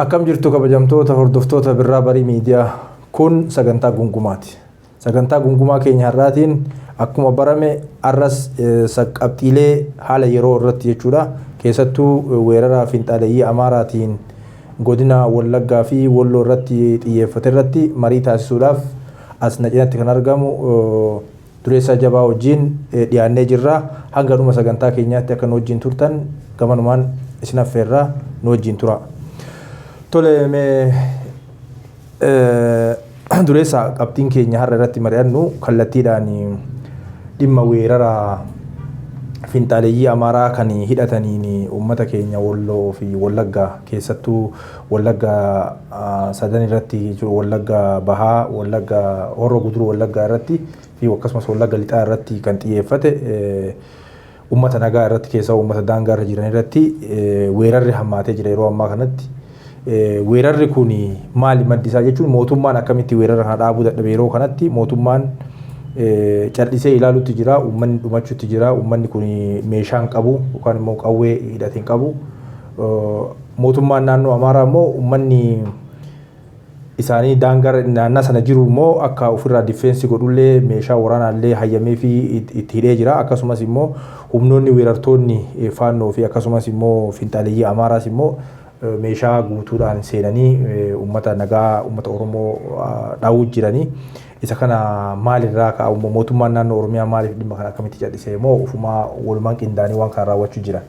Akkam jirtu kabajamtoota hordoftoota Birraa Barii Miidiyaa kun sagantaa gungumaati. Sagantaa gungumaa keenya har'aatiin akkuma barame har'as qabxiilee haala yeroo irratti jechuudha. Keessattuu weerara finxaaleeyyii Amaaraatiin godina Wallaggaa fi Walloo irratti xiyyeeffate irratti marii taasisuudhaaf as na cinatti kan argamu Dureessaa Jabaa wajjin dhiyaannee jirra. Hanga dhuma sagantaa keenyaatti akka nu wajjin turtan gamanumaan isin affeerra nu wajjin tura. Tole mee Dureessaa, qabxiin keenya har'a irratti mari'annu kallattiidhaan dhimma weerara finxaaleeyyii Amaaraa kan hidhataniin uummata keenya Walloo fi Wallaggaa, keessattuu Wallagga sadan irratti, Wallagga Bahaa, Wallagga Horroo Guduruu Wallaggaa irratti fi akkasumas Wallagga Lixaa irratti kan xiyyeeffate, uummata nagaa irratti, keessaa uummata daangaa irra jiran irratti weerarri hammaatee jira yeroo ammaa kanatti. Weerarri kun maali maddi isaa jechuun, mootummaan akkamitti weerara kana dhaabuu dadhabe? Yeroo kanatti mootummaan callisee ilaalutti jira, uummanni dhumachuutti jira, uummanni kun meeshaa hin qabu yookaan immoo qawwee hidhate hin qabu. Mootummaan naannoo Amaaraa immoo uummanni isaanii daangaa naannaa sana jiru immoo akka ofirraa defense godhullee meeshaa waraanaallee hayyamee fi itti hidhee jira. Akkasumas immoo humnoonni weerartoonni Faannoo fi akkasumas immoo finxaaleeyyii Amaaraas immoo meeshaa guutuudhaan seenanii uummata nagaa, uummata Oromoo dha'uu jiranii. Isa kana maalirraa ka'a? Mootummaan naannoo Oromiyaa maaliif dhimma kana akkamitti callisee moo ofumaa walumaan qindaanii waan kana raawwachuu jiran?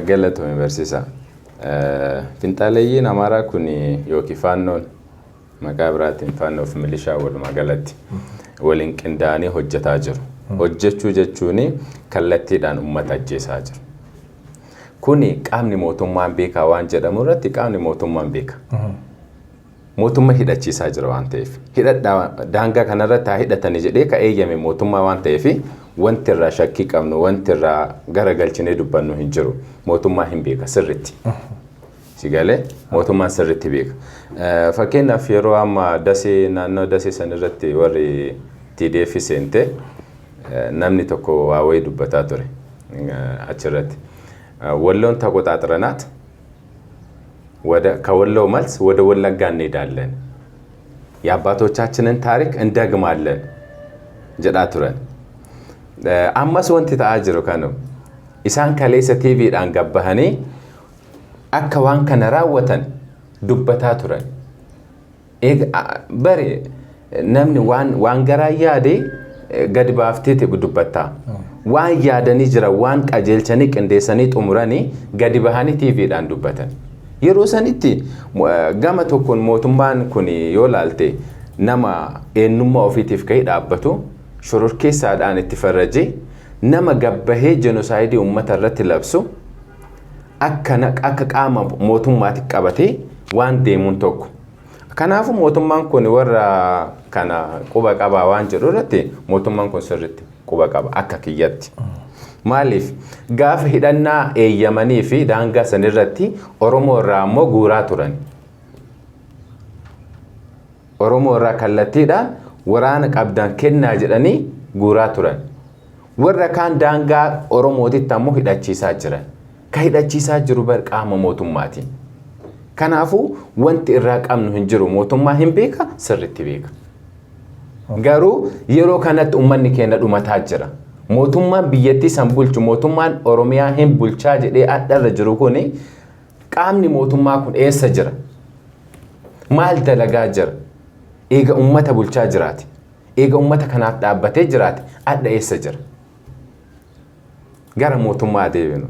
Galatoomi barsiisaa. Finxaaleeyyiin Amaaraa kun yookiin Faannoon, maqaa biraatiin Faannoo fi milishaa, walumaa galatti waliin qindaa'anii hojjetaa jiru. Hojjechuu jechuun kallattiidhaan uummata ajjeesaa jiru. Kuni qaamni mootummaan beekaa waan jedhamu irratti, qaamni mootummaan beeka. Mootummaa hidhachiisaa jira waan ta'eef. Hidhadhaa, daangaa kanarratti haa hidhatanii jedhee ka eeyyame mootummaa waan ta'eef, wanti irraa shakkii qabnu, wanti irraa garagalchinee dubbannu hin jiru. Mootummaa hin beeka sirritti. Si galee, mootummaan sirritti beeka. Fakkeenyaaf yeroo amma Dasee, naannoo Dasee san irratti warri TDF seente, namni tokko waa wayii dubbataa ture achirratti. ወሎን ተቆጣጥረናት ወደ ከወሎ መልስ ወደ ወለጋ እንሄዳለን፣ የአባቶቻችንን ታሪክ እንደግማለን jedhaa turan. Ammas wanti ta'aa jiru kanu isaan kaleessa TVdhaan gabbahanii akka waan kana raawwatan dubbataa turan. Bari namni waan garaa yaade gadi baaftee dubbattaa. Waan yaadanii jiran, waan qajeelchanii qindeessanii xumuranii gadi bahanii TVdhaan dubbatan. Yeroo sanitti gama tokkoon mootummaan kun yoo laalte nama eenyummaa ofiitiif ka'ee dhaabbatu shororkeessaadhaan itti farrajee, nama gabbahee genocide uummata irratti labsu akka qaama mootummaatti qabatee waan deemuun tokko. Kanaafuu mootummaan kun warra kana quba qabaa waan jedhu irratti, mootummaan kun sirriitti quba qaba akka kiyyatti. Maaliif gaafa hidhannaa eeyyamanii fi daangaa san irratti Oromoo irraa ammoo guuraa turan. Oromoo irraa kallattiidhaan waraana qabdan kennaa jedhanii guuraa turan. Warra kaan daangaa Oromootitti ammoo hidhachiisaa jiran. Ka hidhachiisaa jiru bar qaama mootummaati. Kanaafuu wanti irraa qabnu hin jiru. Mootummaa hin beeka, sirriitti beeka. Garuu yeroo kanatti uummanni keenya dhumataa jira. Mootummaan biyyattii san bulchu, mootummaan Oromiyaa hin bulchaa jedhee addarra jiru kuni, qaamni mootummaa kun eessa jira? Maal dalagaa jira? Eega uummata bulchaa jiraate. Eega uummata kanaaf dhaabbatee jiraate, adda eessa jira? Gara mootummaa deebinu.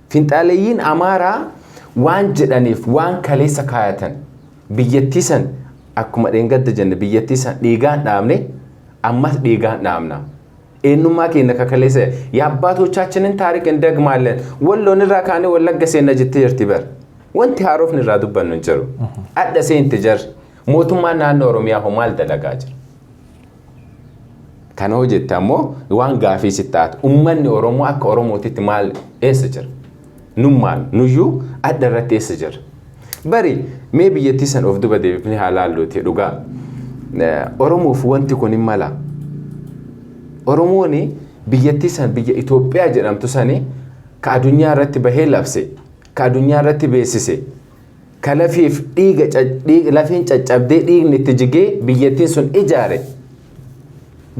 Finxaaleeyyiin Amaaraa waan jedhaniif, waan kaleessa kaayatan, biyyattii san akkuma dheengadda jenne, biyyattii san dhiigaan dhaabne, ammas dhiigaan dhaabna. Eenyummaa keenya kakaleessa የአባቶቻችንን ታሪክ እንደግማለን ወሎን irraa kaanee Wallagga seenna jettee jirti bar. Wanti haarofni irraa dubbannu hin jiru. Adda seente jar. Mootummaan naannoo Oromiyaa hoo maal dalagaa jira? Kana hojjette ammoo waan gaafii sitti taatu, uummanni Oromoo akka Oromootitti maal eessa jira? Nummaan nuyyuu adda irratti eessa jira? Bari mee biyyattii san of duba deebifnee haa laalluuti dhugaa. Oromoof wanti kun hin mala. Oromoon biyyattii san, biyya Itoophiyaa jedhamtu sani, ka addunyaa irratti bahee labse, ka addunyaa irratti beeksise. Ka lafiif dhiiga lafeen caccabdee dhiigni itti jigee biyyattiin sun ijaare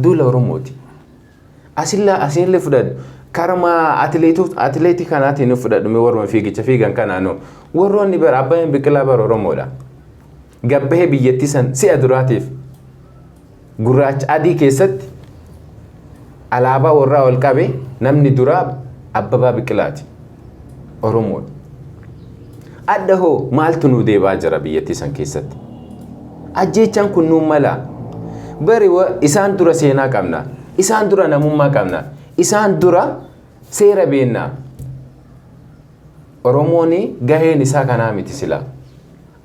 duula Oromooti. Asillaa asiinillee fudhadhu. Karma atileetii kanaatiin fudhadhu mee warruma fiigicha fiigan kanaanoo warroonni bara Abbaayeen Biqilaa bara Oromoodha. Gabbahee biyyattii san si'a duraatiif gurraacha adii keessatti alaabaa warraa ol qabe namni duraa Abbabaa Biqilaati. Oromoodha. Adda hoo maaltu nu deebaa jira biyyattii san keessatti? Ajjeechaan kun nuun mala. Bari isaan dura seenaa qabna. Isaan dura namummaa qabna. Isaan dura seera beennaa. Oromoon gaheen isaa kanaa miti sila.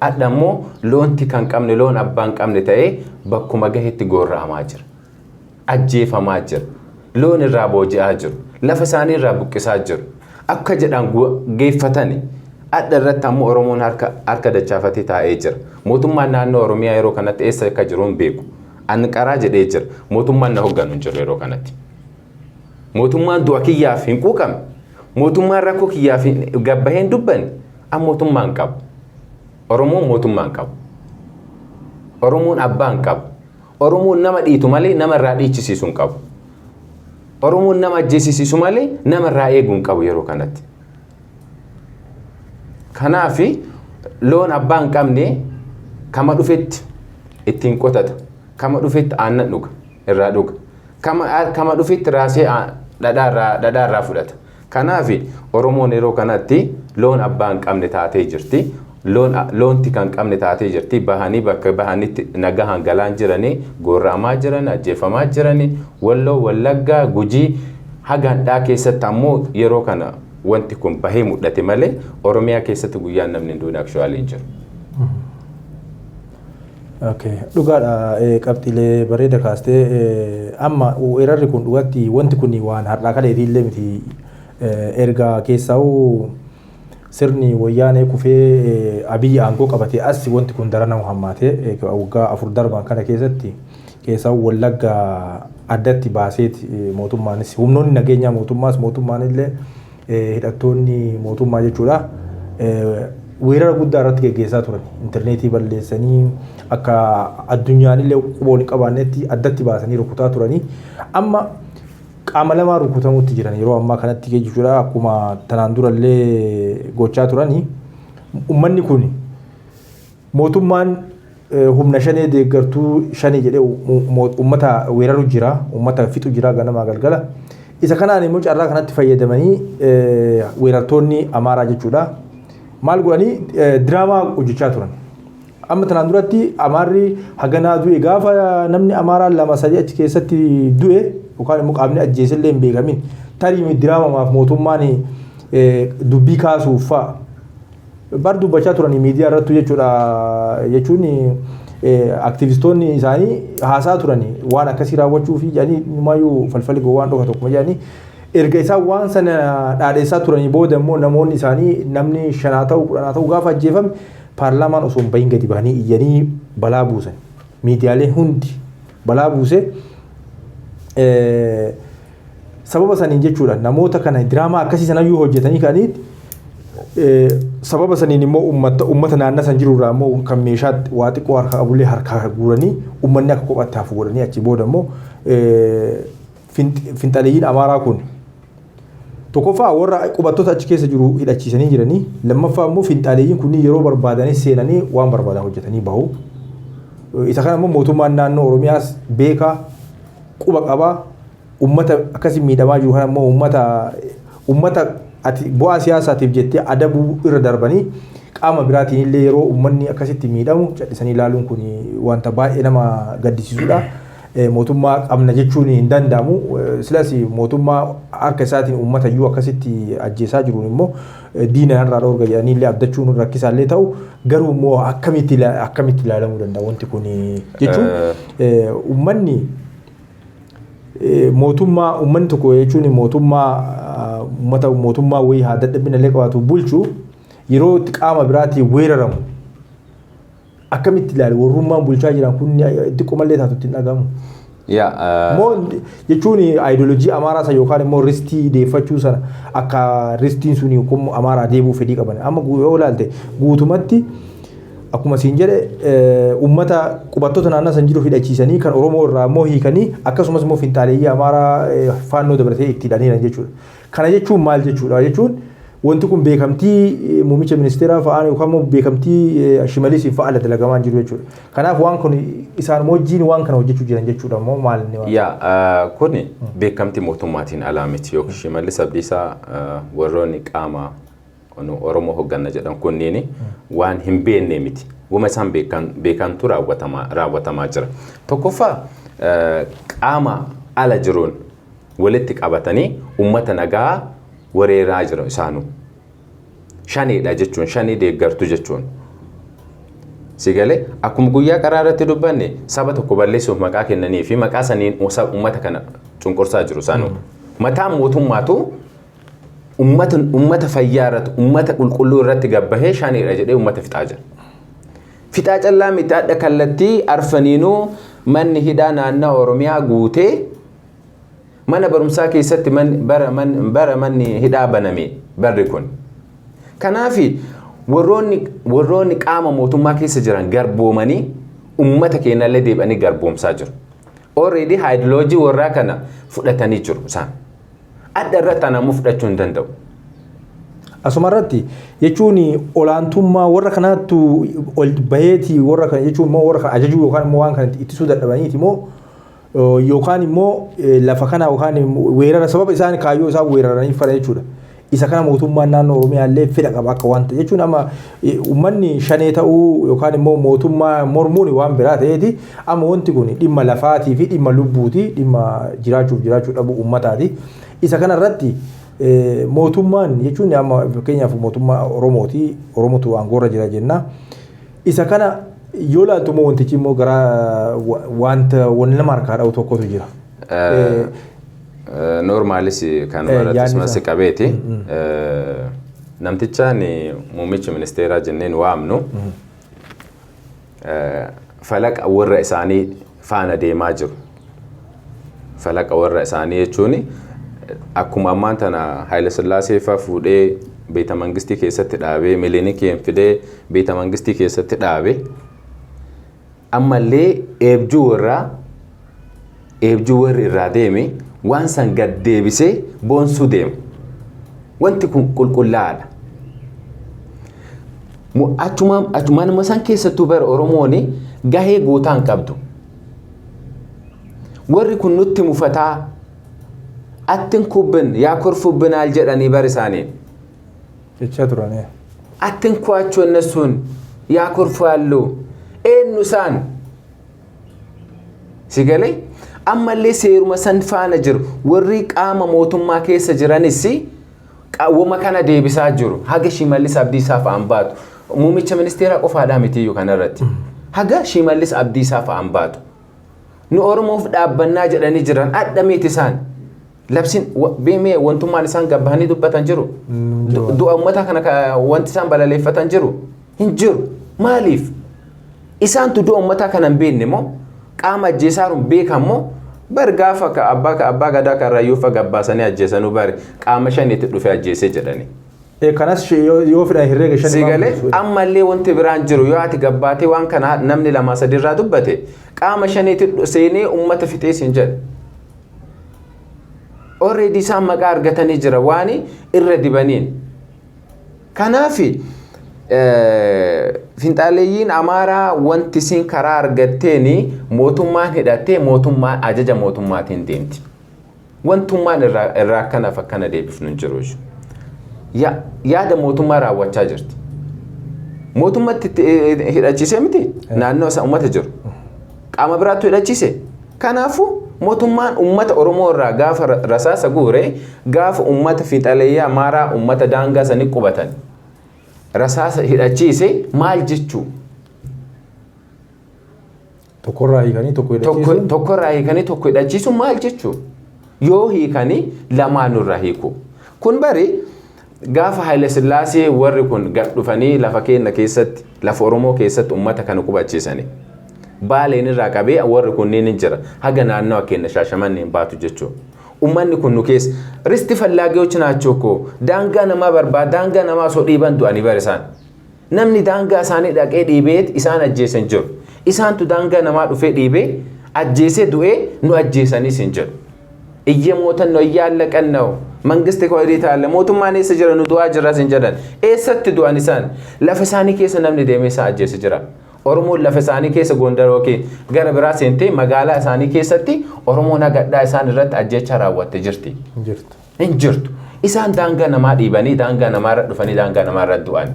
Adda immoo loonti kan qabne loon abbaan qabne ta'ee bakkuma gahetti gorra'amaa jira. Ajjeefamaa jira. Loon irraa booji'aa jiru. Lafa isaanii irraa buqqisaa jiru. Akka jedhan geeffatani. Adda irratti ammoo Oromoon harka dachaafatee taa'ee jira. Mootummaan naannoo Oromiyaa yeroo kanatti eessa akka jiru hin beeku. Anqaraa jedhee jira. Mootummaan na hoogganu hin jiru yeroo kanatti. Mootummaan du'a kiyyaaf hin quuqamne. Mootummaan rakkoo kiyyaaf gabbahee hin dubbanne. An mootummaa hin qabu. Oromoon mootummaa hin qabu. Oromoon abbaa hin qabu. Oromoon nama dhiitu malee nama irraa dhiichisiisu hin qabu. Oromoon nama ajjeesisiisu malee nama irraa eeguu hin qabu yeroo kanatti. Kanaaf loon abbaa hin qabne kama dhufetti ittiin qotata. Kama dhufetti aannan dhuga irraa dhuga. Kama dhufetti raasee dhadhaa irraa fudhata. Kanaaf Oromoon yeroo kanatti loon abbaa hin qabne taatee jirti. Loonti kan qabne taatee jirti. Bahanii bakka bahanitti nagahaan galaan jiranii, gorra'amaa jiran, ajjeefamaa jiranii, Walloo, Wallaggaa, Gujii haga handhaa keessatti ammoo yeroo kana wanti kun bahee mul'ate malee Oromiyaa keessatti guyyaan namni hin duune actually hin jiru. Okay. Dhugaadha, qabxiilee bareeda kaastee. Amma weerarri kun dhugatti wanti kun waan har'aa kaleetii illee miti, erga keessaa'uu sirni wayyaanee kufee Abiyyi aangoo qabatee as wanti kun daran hammaate. Waggaa 4 darban kana keessatti keessaa'uu Wallagga addatti baaseeti mootummaanis humnoonni nageenyaa mootummaas mootummaan illee hidhattoonni mootummaa jechuudha. Weerara guddaa irratti geggeessaa turan. Intarneetii balleessanii akka addunyaan illee quboon hin qabaannetti addatti baasanii rukutaa turanii. Amma qaama lamaan rukutamutti jiran yeroo ammaa kanatti jechuudha. Akkuma tanaan durallee gochaa turanii. Uummanni kun mootummaan humna shanee deeggartuu shanii jedhee uummata weeraru jira. Uummata fixu jira ganamaa galgala. Isa kanaan immoo carraa kanatti fayyadamanii weerartoonni Amaaraa jechuudha. Maal godhanii diraamaa hojjechaa turan. Amma tanaan duratti Amaarri haganaa du'e, gaafa namni Amaaraa lama sadii achi keessatti du'e yookaan immoo qaamni ajjeesellee hin beekamin tarii diraamamaaf mootummaan dubbii kaasuuf fa'a. Bar dubbachaa turanii miidiyaa irrattu jechuudha, jechuun aktivistoonni isaanii haasaa turanii waan akkasii raawwachuu fi jedhanii numaayyuu falfalli gowwaan dhoka tokkuma jedhanii. Erga isaan waan sana dhaadheessaa turanii booda immoo namoonni isaanii namni shanaa ta'u 10 ta'u gaafa ajjeefame paarlaamaan osoo hin bahin gadi bahanii iyyanii balaa buusan. Miidiyaaleen hundi balaa buuse. Sababa saniin jechuudha namoota kana diraamaa akkasii sanayyuu hojjetanii ka'anii sababa saniin immoo uummata naannoo san jiru irraa immoo kan meeshaa waa xiqqoo harkaa qabullee harkaa guuranii uummanni akka kophaatti hafu godhanii achi booda immoo finxaleeyyiin Amaaraa kun tokkoffaa warra qubattoota achi keessa jiru hidhachiisanii jiranii, lammaffaa immoo finxaleeyyiin kunniin yeroo barbaadanii seenanii waan barbaadan hojjetanii bahu. Isa kana immoo mootummaan naannoo Oromiyaas beekaa, quba qabaa. Uummata akkasii miidhamaa jiru kana immoo uummata ati bu'aa siyaasaatiif jettee adabuu irra darbanii qaama biraatiin illee yeroo uummanni akkasitti miidhamu callisanii ilaaluun kun wanta baay'ee nama gaddisiisudha. Mootummaa qabna jechuun hin danda'amu. Silas mootummaa harka isaatiin uummata iyyuu akkasitti ajjeesaa jiruun immoo diina irraa dhoorga jedhanii illee abdachuun rakkisaallee ta'u, garuu immoo akkamitti ilaalamuu danda'a wanti kun jechuun uummanni mootummaa uummanni tokko jechuun mootummaa uummata mootummaa wayii haa dadhabina illee qabaatu bulchu yeroo itti qaama biraatiin weeraramu akkamitti ilaali? Warrummaan bulchaa jiran kun xiqqoomallee taatu ittiin dhagahamu. Yaa. Moo jechuun ayidooloojii Amaaraa sana yookaan immoo ristii deeffachuu sana, akka ristiin sun yookaan Amaaraa deebi'uu fedhii qaban. Amma yoo ilaalte guutumatti akkuma siin jedhe uummata qubattoota naannoo san jiru hidhachiisanii, kan Oromoo irraa immoo hiikanii, akkasumas immoo finxaaleeyyii Amaaraa Faannoo dabalatee itti hidhaniiran jechuudha. Kana jechuun maal jechuudha? Jechuun wanti kun beekamtii muummicha ministeeraa fa'aan yookaan immoo beekamtii Shimalisiin fa'aa dalagamaa jiru jechuudha. Kanaaf waan kun isaan wajjin waan kana hojjechuu jiran jechuudha immoo maal inni waan? Yaa, kuni beekamtii mootummaatiin alaa miti, yookiin Shimallis Abdiisaa warroonni qaama Oromoo hoogganna jedhan kunniin waan hin beekne miti. Wama isaan beekantu raawwatamaa jira. Tokkoffaa, qaama ala jiruun walitti qabatanii uummata nagaa weeraraa jiru isaanuu. Shaneedha jechuun, shanii deeggartu jechuun. Si galee, akkuma guyyaa qaraa irratti dubbanne, saba tokko balleessuuf maqaa kennanii fi maqaa saniin uummata kana cunqursaa jiru isaanuu. Mataan mootummaatu uummata fayyaa irratti, uummata qulqulluu irratti gabbahee shaneedha jedhee uummata fixaa jira. Fixaa callaa miti, adda kallattii arfaniinuu manni hidhaa naannoo Oromiyaa guutee, mana barumsaa keessatti bara manni hidhaa baname barri kun. Kanaafi warroonni qaama mootummaa keessa jiran garboomanii uummata keenyallee deebi'anii garboomsaa jiru. Already ideology warraa kana fudhatanii jiru isaan. Adda irratti anammoo fudhachuu hin danda'u. Asuma irratti jechuun olaantummaa warra kanaattu ol baheeti, warra kana jechuun immoo warra kana ajajuu yookaan immoo waan kana ittisuu dadhabaniiti immoo, yookaan immoo lafa kana yookaan weerara sababa isaan kaayyoo isaan weeraraniif kana jechuudha. Isa kana mootummaan naannoo Oromiyaa illee fedha qaba akka wanta jechuun, amma uummanni shanee ta'uu yookaan immoo mootummaa mormuun waan biraa ta'eeti, amma wanti kun dhimma lafaatii fi dhimma lubbuuti, dhimma jiraachuuf jiraachuu dhabuu uummataati. Isa kana irratti mootummaan jechuun amma fakkeenyaaf mootummaa Oromooti, Oromotu aangoorra jira jenna. Isa kana yoo ilaaltu immoo wantichi immoo gara wanta wanni nama harkaa dha'u tokkotu jira. Normalis kan baratus qabeeti. Namtichaan muummicha ministeeraa jenneen waamnu falaqa warra isaanii faana deemaa jiru. Falaqa warra isaanii jechuun akkuma ammaan tana Haayile Sillaasee fa'aa fuudhee beeta mangistii keessatti dhaabee, Milinikiin fidee beeta mangistii keessatti dhaabe, ammallee eebjuu warraa, eebjuu warri irraa deeme waan san gad deebisee boonsuu deema. Wanti kun qulqullaa'aadha. Achuma manuma san keessattuu bara Oromoon gahee gootaa hin qabdu. Warri kun nutti mufataa attin kubbin yaa korfubbinaal jedhanii bar isaaniin. Jechaa turanii. Attin ku'achuu እነሱን ያኮርፋሉ eenyu isaan si galee, ammallee seeruma san faana jiru. Warri qaama mootummaa keessa jiranis qaawwama kana deebisaa jiru. Haga Shimallis Abdiisaa fa'aan baatu, muummicha ministeeraa qofaadhaa mitiyyuu kanarratti, haga Shimallis Abdiisaa fa'aan baatu nu Oromoof dhaabbannaa jedhanii jiran adda miti. Isaan labsiin beemee wantummaan isaan gabbahanii dubbatan jiru, du'a uummata kana wanti isaan balaleeffatan jiru hin jiru. Maaliif? Isaantu du'a uummataa kana hin beekne moo, qaama ajjeesaaruun beekan moo? Bar gaafa ka abbaa gadaa karrayyuu fa gabbaasanii ajjeesanuu bari qaama shaniitti dhufe ajjeesee jedhani. Kanas yoo fedhan herreega shanii. Si galee, ammallee wanti biraan jiru, yoo ati gabbaatee waan kana namni lama sadiirraa dubbate, qaama shaniitti seenee uummata fixee siin jedhe. Already isaan maqaa argatanii jira waan irra dibaniin. Kanaafi finxaaleeyyiin Amaaraa wanti isin karaa argatteeni mootummaan hidhattee mootummaan ajaja mootummaatiin deemti. Wantummaan irraa akkanaaf akkana deebifnu hin jiru. Yaada mootummaa raawwachaa jirti. Mootummatti hidhachiisee miti naannoo isa uummata jiru. Qaama biraattu hidhachiise. Kanaafuu mootummaan uummata Oromoo irraa gaafa rasaasa guure, gaafa uummata fiixaleeyyii Amaaraa uummata daangaa sanii qubatan rasaasa hidhachiise maal jechuu? Tokkorraa hiikanii tokko hidhachiisuun. Tokkorraa hiikanii tokko hidhachiisuun maal jechuu? Yoo hiikanii lamaanurraa hiiku. Kun bari gaafa Haayile Sillaasee warri kun gad dhufanii lafa keenya keessatti, lafa Oromoo keessatti uummata kana qubachiisani. Baaleen irraa qabee warri kunneen hin jira. Haga naannawa keenya Shaashamanneen baatu jechuudha. Uummanni kun nu keessa risti fallaagiyoች ናቸው እኮ daangaa namaa barbaada, daangaa namaa osoo dhiiban du'anii bara isaan. Namni daangaa isaanii dhaqee dhiibeet isaan ajjeesan jiru. Isaantu daangaa namaa dhufee dhiibee ajjeesee du'ee nu ajjeesaniis hin jedhu. እየሞተን ነው፣ እያለቀን ነው፣ መንግስት ከወዴት አለ፣ mootummaan eessa jira, nu du'aa jirras hin jedhan. Eessatti du'an isaan? Lafa isaanii keessa namni deemee isaan ajjeese jira? Oromoon lafa isaanii keessa Gondar yookiin gara biraa seentee magaalaa isaanii keessatti Oromoon hagadhaa isaan irratti ajjeechaa raawwatte jirti? Jirtu. Hin jirtu. Isaan daangaa namaa dhiibanii, daangaa namaarra dhufanii, daangaa namaarra du'an.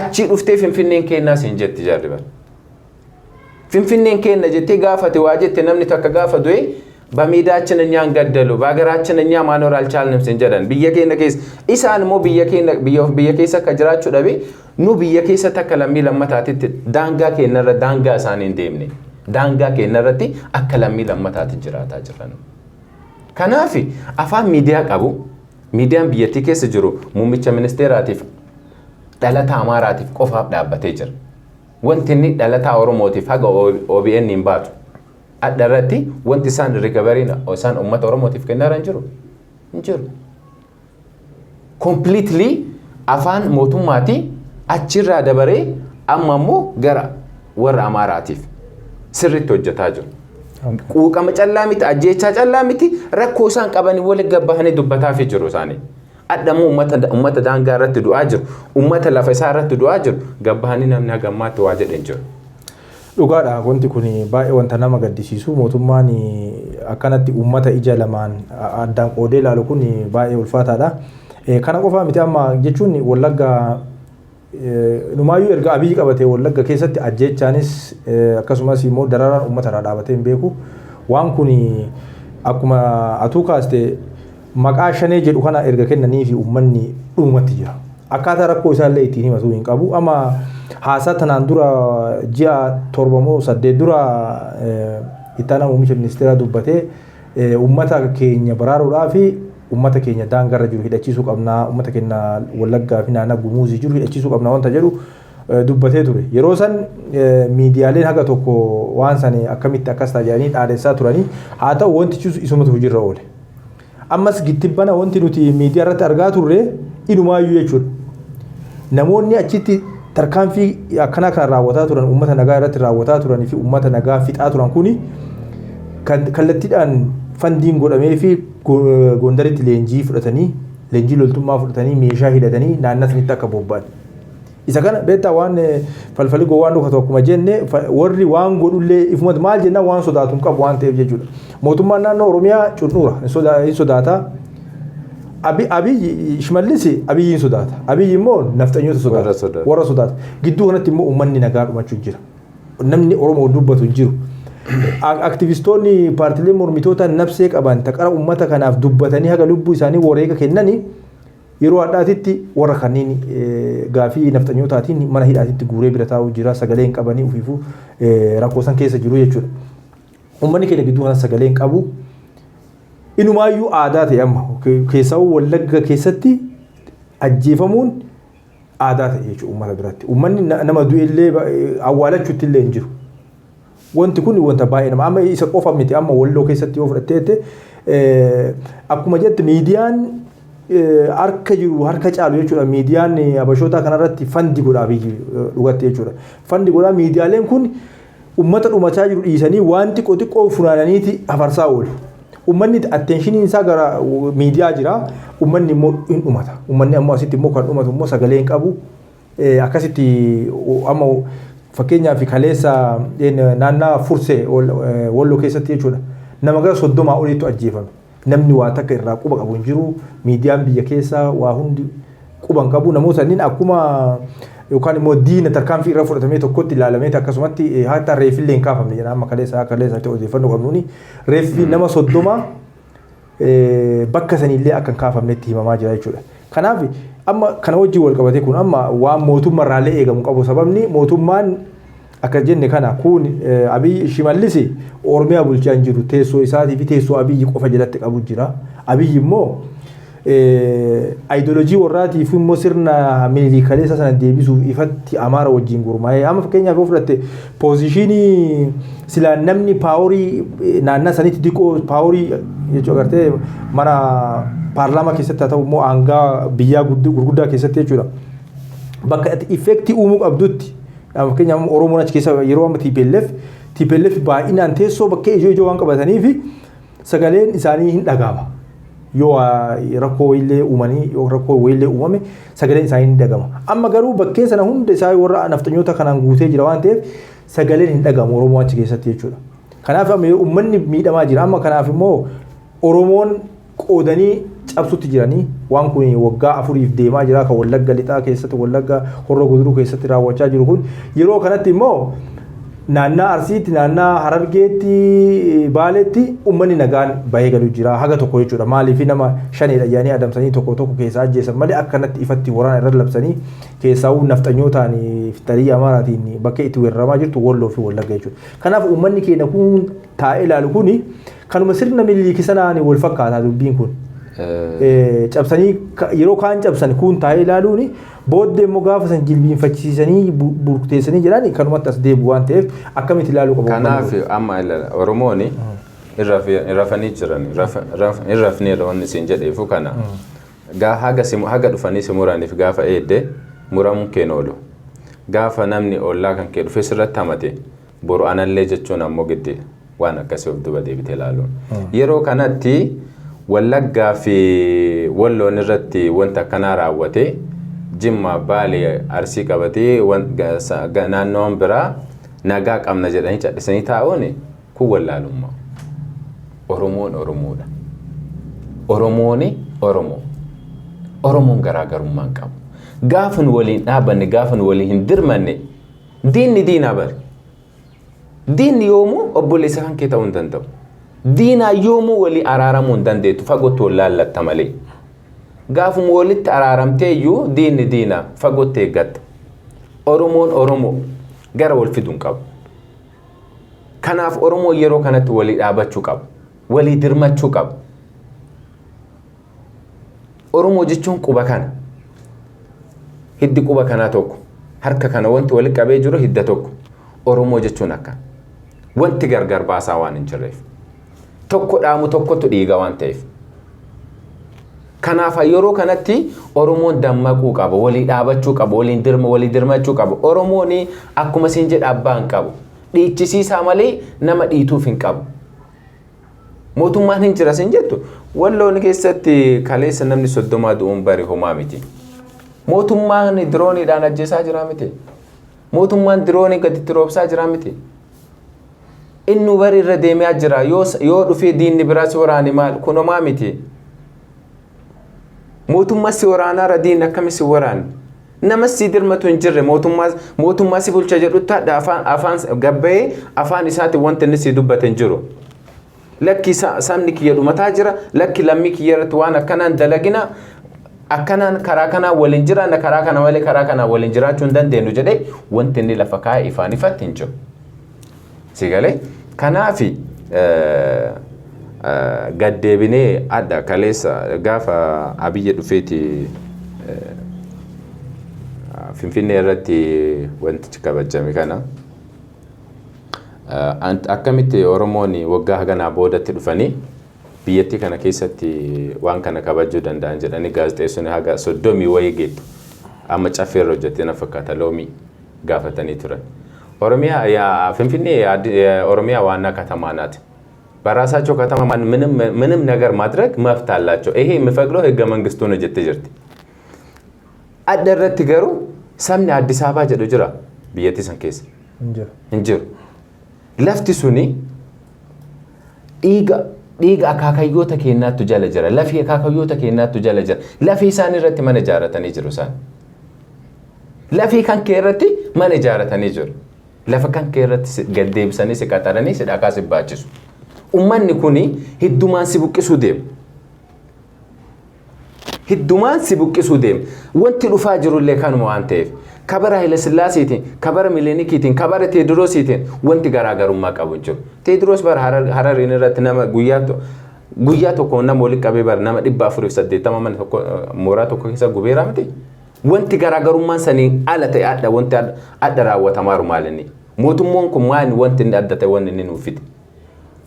Achii dhuftee Finfinneen kennaas hin jetti jarri bara. Finfinneen kenna jettee gaafate waa jette namni takka gaafa du'e በሜዳችን እኛን ገደሉ፣ በሀገራችን እኛ ማኖር አልቻልንም sin jedhan biyya keenya keessa. Isaan immoo biyya keenya biyya keessa akka jiraachuu dhabe, nu biyya keessatti akka lammii lammataatitti daangaa keenyarra, daangaa isaanii hin deemne, daangaa keenyarratti akka lammii lammataatti jiraataa jiran. Kanaaf afaan miidiyaa qabu, miidiyaan biyyattii keessa jiru muummicha ministeeraatiif, dhalata Amaaraatiif qofaaf dhaabbatee jira. Wanti inni dhalataa Oromootiif haga OBN hin baatu. Adda irratti wanti isaan recovery-n isaan uummata Oromootiif kennaa hin jiru. Hin jiru. Completely afaan mootummaati achirraa dabaree amma immoo gara warra Amaaraatiif sirriitti hojjetaa jiru. Quuqama callaa miti, ajjeechaa callaa miti, rakkoo isaan qabanii waliin gabbahanii dubbataafii jiru isaanii. Adda immoo uummata daangaa irratti du'aa jiru, uummata lafa isaa irratti du'aa jiru, gabbahanii namni haga ammaatti waa jedhe hin jiru. Dhugaadha, wanti kun baay'ee wanta nama gaddisiisu. Mootummaan akkanatti uummata ija lamaan addaan qoodee ilaalu kun baay'ee ulfaataadha. Kana qofaa miti, amma jechuun Wallagga numaayyuu erga Abiyyi qabatee Wallagga keessatti ajjeechaanis akkasumas immoo dararaan uummata irraa dhaabatee hin beeku. Waan kun akkuma atuu kaaste maqaa Shanee jedhu kana erga kennanii fi uummanni dhumatti jira. Akkaataa rakkoo isaallee ittiin himatu hin qabu. Amma haasaa tanaan dura ji'a 7 moo 8 dura ittaanaa muummicha ministeeraa dubbatee, uummata keenya baraaruudhaa fi uummata keenya daangarra jiru hidhachiisuu qabnaa, uummata keenya Wallaggaa fi naannoo Gumuuzii jiru hidhachiisuu qabnaa wanta jedhu dubbatee ture. Yeroo san miidiyaaleen haga tokko waan san akkamitti akkas ta'a jedhanii dhaadessaa turanii, haa ta'u wantichi isumatu hojiirra oole. Ammas gittibbana wanti nuti miidiyaa irratti argaa turre inumaayyuu jechuudha. Namoonni achitti tarkaanfii akkanaa kana raawwataa turan, uummata nagaa irratti raawwataa turanii fi uummata nagaa fixaa turan kuni kallattiidhaan fund-iin godhamee fi Gondaritti leenjii fudhatanii, leenjii loltummaa fudhatanii, meeshaa hidhatanii naannoo sanitti akka bobba'an. Isa kana beektaa, waan falfalli gowwaan dhukatu akkuma jenne, warri waan godhullee ifumatti maal jennaan waan sodaatu hin qabu waan ta'eef jechuudha. Mootummaan naannoo Oromiyaa cunnuura hin sodaata. Abiyyi, Shimallis Abiyyi hin sodaata. Abiyyi immoo nafxanyoota sodaata. Warra sodaata. Gidduu kanatti immoo uummanni nagaa dhumachuu jira. Namni Oromoo dubbatu hin jiru. Aktivistoonni paartiilee mormitoota nabsee qaban taqara uummata kanaaf dubbatanii haga lubbuu isaanii wareega kennanii yeroo hadhaatitti warra kanneen gaafii nafxanyootaatiin mana hidhaatitti guuree bira taa'uu jira, sagalee hin qabanii, ofiifuu rakkoo san keessa jiru jechuudha. Uummanni keenya gidduu kana sagalee hin qabu. Inumaayyuu aadaa ta'e, amma keessaa Wallagga keessatti ajjeefamuun aadaa ta'e jechuudha uummata biratti. Uummanni nama du'e illee awwaalachuutti illee hin jiru. Wanti kun wanta baay'ee nama, amma isa qofa miti, amma Walloo keessatti yoo fudhatteette, akkuma jette miidiyaan harka jiru harka caalu jechuudha. Miidiyaan Abashootaa kanarratti fund godhaa biyyi dhugatti jechuudha. Fund godhaa, miidiyaaleen kun uummata dhumachaa jiru dhiisanii waan xiqqoo xiqqoo funaananiiti hafarsaa oolu. Uummanni attention-iin isaa gara miidiyaa jira. Uummanni immoo hin dhumata. Uummanni ammoo asitti immoo kan dhumatu immoo sagalee hin qabu. Akkasitti amma fakkeenyaaf kaleessa naannaa Fursee Walloo keessatti jechuudha. Nama gara 30 oliitu ajjeefame. Namni waa takka irraa quba qabu hin jiru. Miidiyaan biyya keessaa waa hundi quba hin qabu. Namoota sanniin akkuma yookaan immoo diina tarkaanfii irra fudhatamee tokkotti ilaalamee akkasumatti hatta reeffillee hin kaafamne jedha. Amma kaleessa odeeffannoo qabnuuni reeffi nama 30 bakka sanillee akka hin kaafamnetti himamaa jira jechuudha. Kanaaf amma kana wajjin wal qabatee kun amma waan mootummaarraallee eegamu qabu, sababni mootummaan akka jenne kana kun Abiyyi, Shimallis Oromiyaa bulchaa hin jiru, teessoo isaatii fi teessoo Abiyyi qofa jalatti qabu jira. Abiyyi immoo Ayidooloojii warraatiif immoo sirna Minilik kaleessa sana deebisuuf ifatti Amaara wajjin gurmaa'ee, amma fakkeenyaaf yoo fudhatte, position silaa namni power naannaa sanitti diqoo power jechuu agartee, mana paarlaamaa keessatti haa ta'u immoo aangaa biyyaa gurguddaa keessatti jechuudha. Bakka ati effect uumuu qabdutti, fakkeenyaaf Oromoon achi keessa yeroo amma TPLF baay'inaan teessoo bakkee ijoo ijoo waan qabataniif sagaleen isaanii hin dhaga'ama. Yoo rakkoo wayiillee uumanii, yoo rakkoo wayiillee uumame, sagaleen isaanii hin dhaga'ama. Amma garuu bakkee sana hunda isaa warra nafxanyoota kanaan guutee jira waan ta'eef sagaleen hin dhaga'amu Oromoo achi keessatti jechuudha. Kanaaf amma uummanni miidhamaa jira. Amma kanaaf immoo Oromoon qoodanii cabsutti jiranii. Waan kun waggaa 4f deemaa jira. Kan Wallagga Lixaa keessatti, Wallagga Horroo Guduruu keessatti raawwachaa jiru kun, yeroo kanatti immoo naannaa Arsiitti, naannaa Harargeetti, Baaleetti uummanni nagaan bahee galu jira haga tokko jechuudha. Maaliif nama shanidha jedhanii adamsanii tokko tokko keessaa ajjeesan malee akkanatti ifatti waraana irra labsanii, keessaawuu nafxanyootaan fixarii Amaaraatiin bakka itti weeraramaa jirtu Walloo fi Wallagga jechuudha. Kanaaf uummanni keenya kun taa'ee ilaalu kuni kanuma sirna Miliiliki sanaan wal fakkaataa dubbiin kun. Cabsanii yeroo kaan cabsan kun taa'ee ilaaluuni, booddee immoo gaafa san jilbiinfachiisanii burkuteessanii jedhan kanumatti as deebi'u waan ta'eef akkamitti ilaaluu qabu? Kanaaf amma Oromoon irrafanii jiran, irrafneerra wanni isin jedheefu kana. Haga dhufanii si muraniif gaafa eedde muramuun keen oolu. Gaafa namni ollaa kan kee dhufee sirratti hamate, boru anallee jechuun ammoo giddi waan akkasii of duba deebitee ilaaluun. Yeroo kanatti Wallaggaa fi Walloon irratti wanta akkanaa raawwate, Jimma, Baalee, Arsii qabatee naannoon biraa nagaa qabna jedhanii callisanii taa'uun kun wallaalummaa. Oromoon Oromoodha. Oromoon Oromoo. Oromoon garaagarummaa hin qabu. Gaafa nu waliin dhaabanne, gaafa nu waliin hin dirmanne, diinni diinaa bari. Diinni yoomuu obboleessa kan kee ta'uu hin danda'u. Diinaa yoomuu walii araaramuu hin dandeettu, fagootti wal laallatta malee. Gaafuma walitti araaramtee iyyuu diinni diinaa fagootti eeggatta. Oromoon Oromoo gara wal fiduu hin qabu. Kanaaf Oromoon yeroo kanatti walii dhaabachuu qaba. Walii dirmachuu qaba. Oromoo jechuun quba kana. Hiddi quba kanaa tokko. Harka kana wanti walitti qabee jiru hidda tokko. Oromoo jechuun akka. Wanti gargar baasaa waan hin jirreef. Tokko dhaamu tokkotu dhiiga waan ta'eef. Kanaaf yeroo kanatti Oromoon dammaquu qaba, walii dhaabachuu qaba, waliin dirma, walii dirmachuu qaba. Oromoon akkuma isin jedha abbaa hin qabu. Dhiichisiisaa malee nama dhiituuf hin qabu. Mootummaan hin jira sin jettu, Walloon keessatti kaleessa namni 30 du'uun bari homaa miti. Mootummaan dirooniidhaan ajjeesaa jira miti. Mootummaan diroonii gaditti roobsaa jira miti. Inni bari irra deemaa jira. Yoo dhufee diinni biraa si waraane maal, kun homaa miti. Mootummaa si waraanaara, diinni akkami si waraane? Nama si dirmatu hin jirre, mootummaa si bulcha jedhutti hadha afaan gabbayee afaan isaatiin wanti inni si dubbate hin jiru. Lakki, sabni kiyya dhumataa jira, lakki, lammii kiyya irratti waan akkanaan dalagina, akkanaan karaa kanaan waliin jiraanna, karaa kana malee karaa kanaan waliin jiraachuu hin dandeenyu jedhee wanti inni lafa kaa'e ifaan ifatti hin jiru. Si galee? Kanaafi gaddeebinee adda kaleessa gaafa Abiyyi dhufeeti Finfinnee irratti wantichi kabajame kana. Akkamitti Oromoon waggaa haganaa boodatti dhufanii biyyattii kana keessatti waan kana kabajuu danda'an jedhanii gaazexeessonni haga 30 wayii geettu amma caffeerra hojjettee na fakkaata loomii gaafatanii turan. Oromiyaa, Finfinnee Oromiyaa ዋና ከተማ ናት። በራሳቸው ከተማ ምንም ነገር ማድረግ መብት አላቸው። ይሄ የሚፈቅደው ህገ መንግስቱ ነው jette jirti. Adda irratti garuu sabni Addis Ababaa jedhu jira biyyattii san keessa? Hin jiru. Hin jiru. Lafti suni dhiiga akaakayyoota keenyaattu jala jira. Lafee akaakayyoota keenyaattu jala jira. Lafee isaan irratti mana ijaarratanii jiru isaan. Lafee kan kee irratti mana ijaarratanii jiru. Lafa kan kee irratti gad deebisanii si qaxaranii si dhakaa si baachisu. Uummanni kuni hiddumaan si buqqisuu deema. Hiddumaan si buqqisuu deema. Wanti dhufaa jirullee kanuma waan ta'eef. Kabara Haile Sillaaseetiin, kabara Milinikiitiin, kabara Teediroosiitiin wanti garaagarummaa qabu hin jiru. Teediroos bara Harariin irratti nama guyyaa Guyyaa tokko nama walitti qabee bara nama 480 mana tokko mooraa tokko keessa gubeera miti. Wanti garaagarummaan sanii ala ta'e adda wanti adda raawwatamaaru maal inni? Mootummaan kun maal wanti inni adda ta'e wanni inni nuuf fide?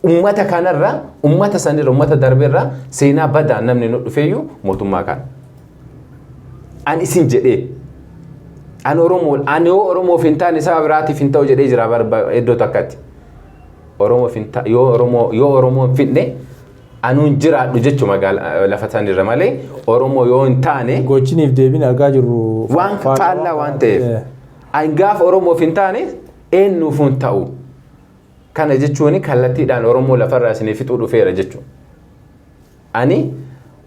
Ummata kanarra, ummata sanirra, ummata darbeerra seenaa badaa namni nu dhufeeyyuu mootummaa kana. Ani isin jedhee ani Oromoo, ani yoo Oromoof hin taane saba biraatiif hin ta'u jedhee jira iddoo takkatti. Oromoof hin ta yoo Oromoo yoo Oromoo hin fidne anuun jiraadhu jechuu magaalaa lafa sanirra malee Oromoo yoo hin taane. Gochiniif deebiin argaa jirru. Waan faallaa waan ta'eef. Ani gaafa Oromoof hin taane eenyuuf hin ta'u. Kana jechuun kallattiidhaan Oromoo lafarraa isinii fixuu dhufeera jechuudha. Ani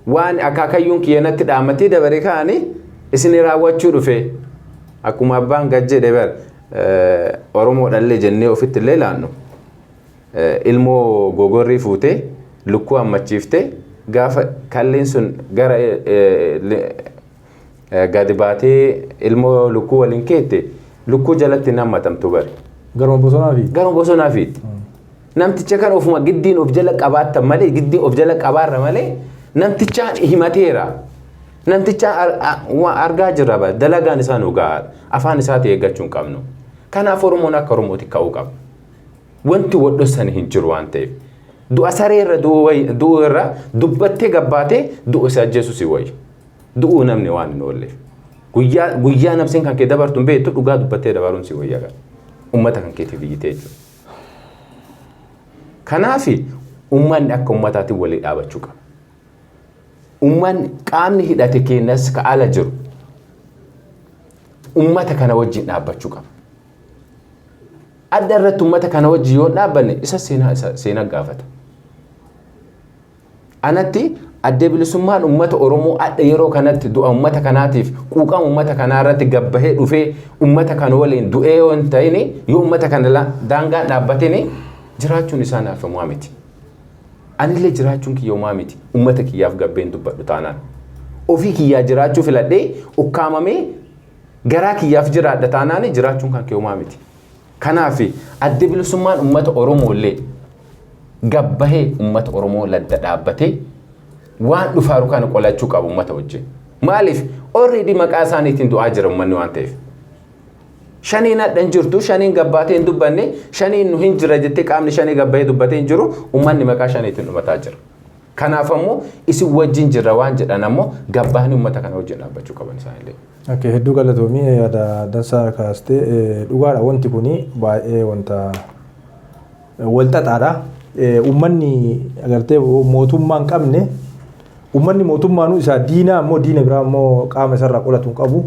waan akaakayyuun kiyya natti dhaammatee dabare kaani isin raawwachuu dhufe. Akkuma abbaan gad jedhe bar Oromoo dhallee jennee ofitti illee laannu. Ilmoo gogorrii fuutee lukkuu hammachiiftee gaafa kalleen sun gara gadi baatee ilmoo lukkuu waliin keette lukkuu jalatti hin hammatamtu bari. Garuma bosonaa fi. Garuma bosonaa fi. Namticha kan ofuma giddiin of jala qabaattan malee giddiin of jala qabaarra malee namtichaan himateera. Namtichaan argaa jirra bara dalagaan isaa nu gahaadha. Afaan isaati eeggachuu hin qabnu. Kanaaf Oromoon akka Oromooti ka'uu qaba. Wanti wadhossan hin jiru waan ta'eef. Du'a saree irra du'uu irra dubbattee gabbaatee du'u si ajjeesu si wayya. Du'uu namni waan hin oolleef. Guyyaa guyyaa nafseen kan kee dabartu hin beektu dhugaa dubbattee dabaruun si wayya gara. Uummata kan keetiif iyyitee jechuudha. Kanaaf uummanni akka uummataatiin walii dhaabachuu qaba. Uummanni qaamni hidhate keenyas ka ala jiru uummata kana wajjin dhaabbachuu qaba. Adda irratti uummata kana wajjin yoo dhaabbanne isa seenaa isa seenaa gaafata. Anatti adda bilisummaan uummata Oromoo adda yeroo kanatti du'a uummata kanaatiif quuqama uummata kanaa irratti gabbahee dhufee uummata kana waliin du'ee yoo hin ta'in yoo uummata kana daangaan dhaabbatin jiraachuun isaa naaf homaa miti. Anillee jiraachuun kiyya homaa miti. Uummata kiyyaaf gabbeen dubbadhu taanaan. Ofii kiyyaa jiraachuu filadhee ukkaamamee garaa kiyyaaf jiraadha taanaan jiraachuun kan kee homaa miti. Kanaaf adda bilisummaan uummata Oromoo illee gabbahee uummata Oromoo ladda dhaabbatee waan dhufaaru kana qolachuu qabu uummata wajjin. Maaliif already maqaa isaaniitiin du'aa jira uummanni waan ta'eef. Shaniin hadha hin jirtu, shaniin gabbaatee hin dubbanne, shaniin nu hin jira jettee qaamni shanii gabbahee dubbatee hin jiru, uummanni maqaa shaniitiin dhumataa jira. Kanaaf ammoo isin wajjin jirra waan jedhan ammoo gabbahanii uummata kana wajjin dhaabbachuu qaban isaanillee. Okay, hedduu galatoomii yaada dansaa kaastee dhugaadha wanti kuni baay'ee wanta wal xaxaadha. Uummanni agartee mootummaa hin qabne uummanni mootummaanuu isaa diinaa immoo diina biraa immoo qaama isarraa qolatu hin qabu.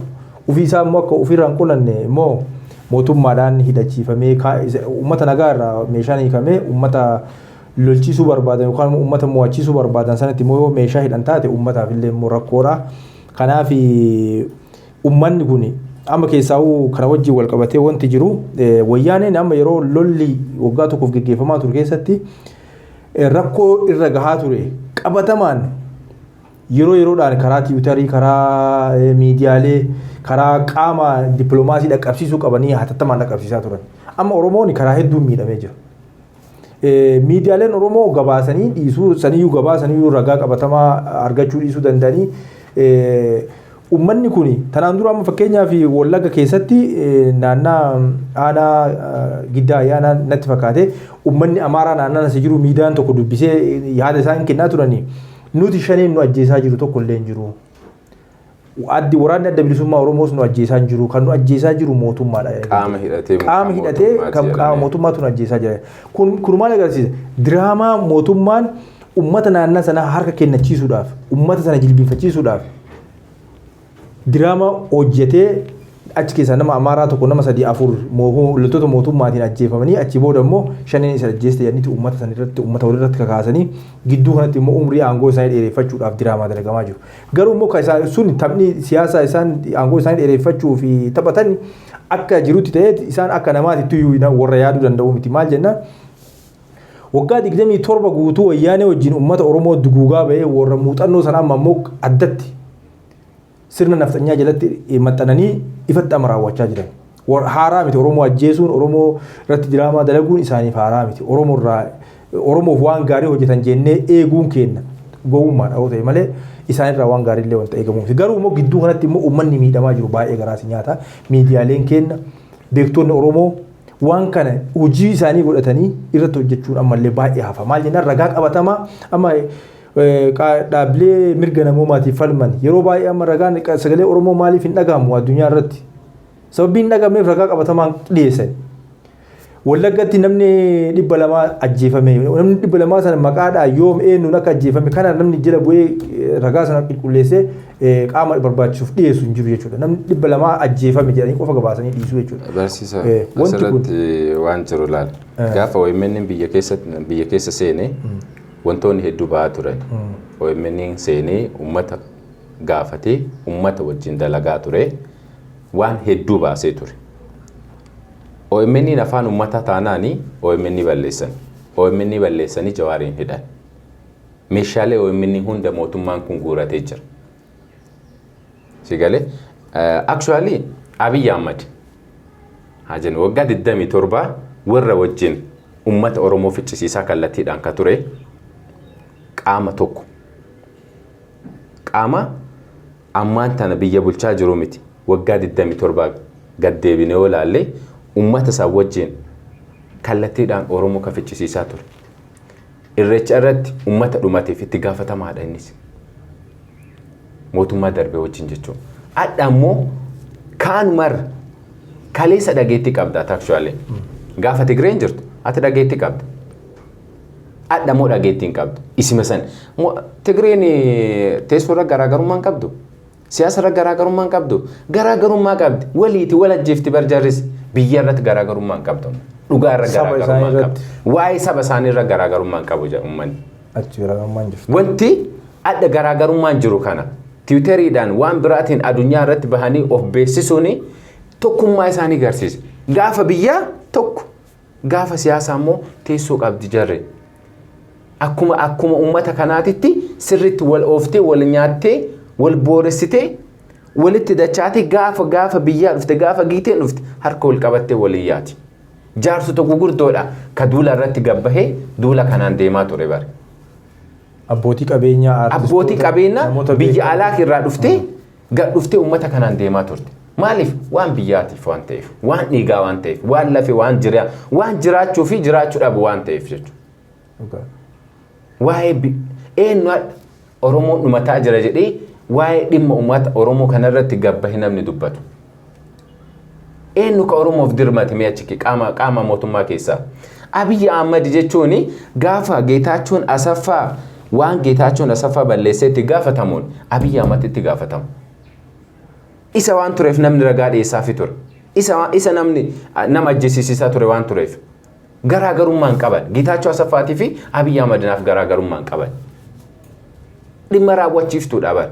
Ofii isaa immoo akka ofirraa hin qolanne immoo mootummaadhaan hidhachiifamee uummata nagaa irraa meeshaan hiikamee uummata lolchiisuu barbaadan yookaan immoo uummata mo'achiisuu barbaadan sanatti immoo yoo meeshaa hidhan taate uummataaf illee immoo rakkoodha. Kanaaf uummanni kun amma keessaa'uu kana wajjin wal qabatee wanti jiru wayyaaneen amma yeroo lolli waggaa tokkoof geggeeffamaa ture keessatti rakkoo irra gahaa ture qabatamaan yeroo yeroodhaan karaa tiwutarii, karaa miidiyaalee, karaa qaama dippiloomaasii dhaqqabsiisuu qabanii hatattamaan dhaqqabsiisaa turan. Amma Oromoon karaa hedduun miidhamee jira. Miidiyaaleen Oromoo gabaasanii dhiisuu saniyyuu gabaasaniyyuu ragaa qabatamaa argachuu dhiisuu danda'anii uummanni kun tanaan dura amma fakkeenyaaf Wallagga keessatti naannaa aanaa Giddaa Ayyaanaa natti fakkaate uummanni Amaaraa naannaa asi jiru miidiyaan tokko dubbisee yaada isaan kennaa turanii nuti shaniin nu ajjeesaa jiru tokko illee hin jiru. Addi waraanni adda bilisummaa Oromoos nu ajjeesaa hin jiru. Kan nu ajjeesaa jiru mootummaadha. Qaama hidhatee Qaama hidhatee kan qaama mootummaatu nu ajjeesaa jira. Kun maal agarsiisa? Diraamaa mootummaan uummata naannaa sanaa harka kennachiisuudhaaf, uummata sana jilbiinfachiisuudhaaf diraamaa hojjetee achi keessaa nama Amaaraa tokko nama sadii afur loltoota mootummaatiin ajjeefamanii achi booda immoo shaniin isa ajjeeste jedhaniiti uummata sana irratti uummata walirratti kakaasanii gidduu kanatti immoo umrii aangoo isaanii dheereffachuudhaaf diraamaa dalagamaa jiru. Garuu immoo kan isaan sun taphni siyaasaa isaan aangoo isaanii dheereffachuu fi taphatan akka jirutti ta'ee isaan akka namaatitti iyyuu warra yaaduu danda'u miti. Maal jennaan waggaa 27 guutuu wayyaanee wajjin uummata Oromoo duguugaa bahee warra muuxannoo sana amma immoo addatti sirna nafxanyaa jalatti maxxananii ifatti amma raawwachaa jiran. Haaraa miti Oromoo ajjeesuun Oromoo irratti diraamaa dalaguun isaaniif haaraa miti. Oromoo irraa Oromoof waan gaarii hojjetan jennee eeguun keenya gowwummaadha yoo ta'e malee isaanirraa waan gaarii illee wanta eegamuuf. Garuu immoo gidduu kanatti immoo uummanni miidhamaa jiru baay'ee garaas nyaata. Miidiyaaleen keenya, beektonni Oromoo waan kana hojii isaanii godhatanii irratti hojjechuun ammallee baay'ee hafa. Maal jennaan, ragaa qabatamaa amma dhaabbilee mirga namoomaatiif falman yeroo baay'ee amma ragaan sagalee Oromoo maaliif hin dhagahamu addunyaa irratti? Sababii hin dhagahamneef ragaa qabatamaan dhiyeessan. Wallaggatti namni 200 ajjeefame. Namni 200 sana maqaadhaan yoom, eenyuun akka ajjeefame kana namni jala bu'ee ragaa sana qulqulleessee qaama barbaachisuuf dhiyeessu hin jiru jechuudha. Namni 200 ajjeefame jedhanii qofa gabaasanii dhiisuu jechuudha. Barsiisa, asirratti waan jiru laal. Gaafa OMN biyya keessa seenee wantoonni hedduu ba'aa turan. OMN seenee uummata gaafatee uummata wajjin dalagaa ture, waan hedduu baasee ture. OMN afaan uummataa taanaani OMN balleessan. OMN balleessanii Jawaariin hidhan. Meeshaalee OMN hunda mootummaan kun guuratee jira. Si galee, actually Abiy Ahmad haa jennu, waggaa 27 warra wajjin uummata Oromoo ficcisiisaa kallattiidhaan ka ture qaama tokko. Qaama ammaan tana biyya bulchaa jiru miti. Waggaa 27 gad deebinee yoo ilaalle, uummata isaa wajjin kallattiidhaan Oromoo ka ficcisiisaa ture. Irreecha irratti uummata dhumateef itti gaafatamaadha innis. Mootummaa darbee wajjin jechuudha. Adda ammoo kaanumarra kaleessa dhageettii qabda actually. Gaafa Tigreen jirtu ati dhageettii qabda. Adda immoo dhageettii hin qabdu. Isima san. Tigreen teessoo irra garaagarummaa hin qabdu. Siyaasa irra garaagarummaa hin qabdu. Garaagarummaa qabdi. Waliiti wal ajjeefti barjarris, biyya irratti garaagarummaa hin qabdu. Dhugaa irra garaagarummaa hin qabdu. Waa'ee saba isaanii irra garaagarummaa hin qabu jedha uummanni. Achi garaagarummaan jirtu. Wanti adda garaagarummaan jiru kana Twitteriidhaan waan biraatiin addunyaa irratti bahanii of beeksisuun tokkummaa isaanii agarsiisa. Gaafa biyyaa tokko, gaafa siyaasaa immoo teessoo qabdi jarre. Akkuma uummata kanaatitti sirriitti wal ooftee, wal nyaattee, wal booressitee, walitti dachaatee, gaafa biyyaa dhufte, gaafa giiteen dhufte, harka wal qabattee walii yaati. Jaarsota gugurdoodha ka duula irratti gabbahee duula kanaan deemaa ture bare. Abbootii qabeenyaa. Abbootii qabeenyaa biyya alaa irraa dhuftee gad dhuftee uummata kanaan deemaa turte. Maaliif? Waan biyyaatiif waan ta'eef, waan dhiigaa waan ta'eef, waan lafe, waan jira, waan jiraachuu fi jiraachuu dhabu waan ta'eef jechuudha. Waa'ee eenyu Oromoon dhumataa jira jedhee waa'ee dhimma uummata Oromoo kanarratti gabbahe namni dubbatu. Eenyu ka Oromoof dirmate mee achi qaama mootummaa keessaa? Abiyyi Ahmad jechuun gaafa Geetaachoon Asaffaa waan Geetaachoon Asaffaa balleessee itti gaafatamuun Abiyyi Ahmad itti gaafatamu. Isa waan tureef namni ragaa dhiyeessaafi ture. Isa namni nama ajjeesisiisaa ture waan tureef. Garaagarummaa hin qaban. Geetaachoo Asaffaatii fi Abiyyi Ahmadinaaf garaagarummaa hin qaban. Dhimma raawwachiiftuudha bara.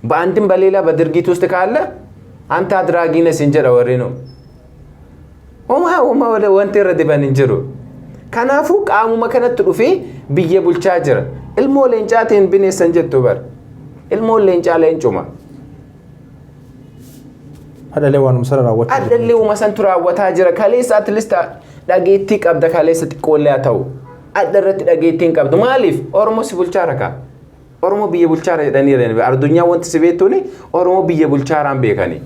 በአንድም በሌላ በድርጊት ውስጥ ካለ አንተ አድራጊ ነህ ሲንጀራ warri nu. Homaa homaa wanti irra diban hin jiru. Kanaafuu qaamuma kanatti dhufee biyya bulchaa jira. Ilmoo leencaatiin bineessan jettu bara. Ilmoon leencaa leencuma. Hadhalee waanuma sana raawwachaa jira. Hadhallee uuma santu raawwataa jira. Kaleessa at least dhageettii qabda, kaleessa xiqqoollee haa ta'u. Adda irratti dhageettii hin qabdu. Maaliif? Oromoo si bulchaa rakaa. Oromoo biyya bulchaara jedhanii addunyaa wanti si beektuuni Oromoo biyya bulchaaraan beekanii.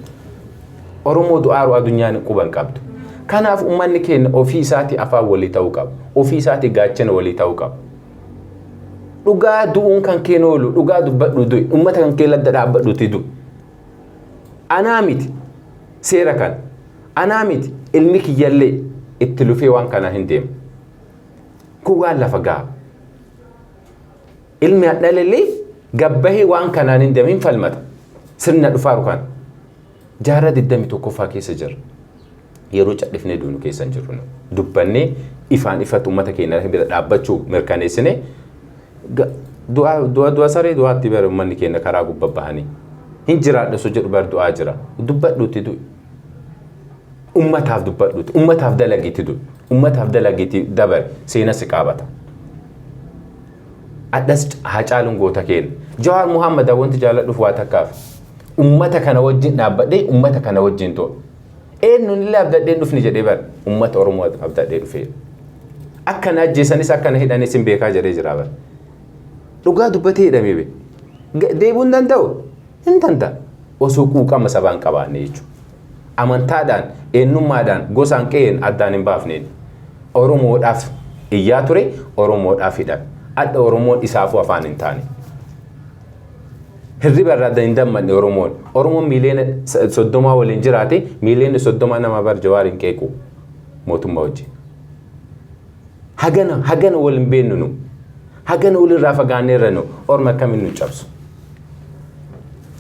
Oromoo du'aaru addunyaan quban qabdu. Kanaaf uummanni keenya ofii isaatii afaan walii ta'uu qaba. Ofii isaatii gaachana walii ta'uu qaba. Dhugaa du'uun kan keen oolu, dhugaa dubbadhu du'i, uummata kan kee ladda dhaabbadhuti du'i. Anaa miti seera kana. Anaa miti, ilmi kiyyallee itti lufee waan kana hin deemu. Kun waan lafa ga'a. Ilmi hadhalallee gabbahee waan kanaan hin deemin falmata. Sirna dhufaaru kana. Jaarraa 21ffaa keessa jira. Yeroo cadhifnee duunu keessa hin jirru. Dubbannee ifaan ifatti uummata keenya bira dhaabbachuu mirkaneessine du'a du'a saree du'aatti bara uummanni keenya karaa gubbaa bahanii. Hin jiraadha so jedhu bar du'aa jira. Dubbadhuutti du'i. Uummataaf dubbadhuutti. Uummataaf dalagiitti du'i. Uummataaf dalagiitti dabare seena si qaabata. Addas Hacaaluun goota keenya. Jawaar Muhammad wanti jaalladhuuf waa takkaaf. Uummata kana wajjin dhaabbadhee uummata kana wajjin to'a. Eenyuun illee abdadhee dhufni jedhee bara uummata Oromoo abdadhee dhufee. Akka na ajjeesanis akka na hidhanis hin beekaa jedhee jira bara. Dhugaa dubbatee hidhamee be. Deebi'uu hin danda'u? Hin danda'a. Osoo quuqama sabaa hin qabaanne jechuudha. Amantaadhaan, eenyummaadhaan, gosaan qe'een addaan hin baafneen. Oromoodhaaf iyyaa ture, Oromoodhaaf hidhame. Adda Oromoon isaafuu afaan hin taane. Hirriba irraa hin dammanne Oromoon. Oromoon miiliyoona 30 waliin jiraate, miiliyoona 30 nama bar Jawaar hin qeequ mootummaa wajjin. Hagana hagana wal hin beeknu nu. Hagana walirraa fagaanneerra nu. Orma akkamiin nu cabsu?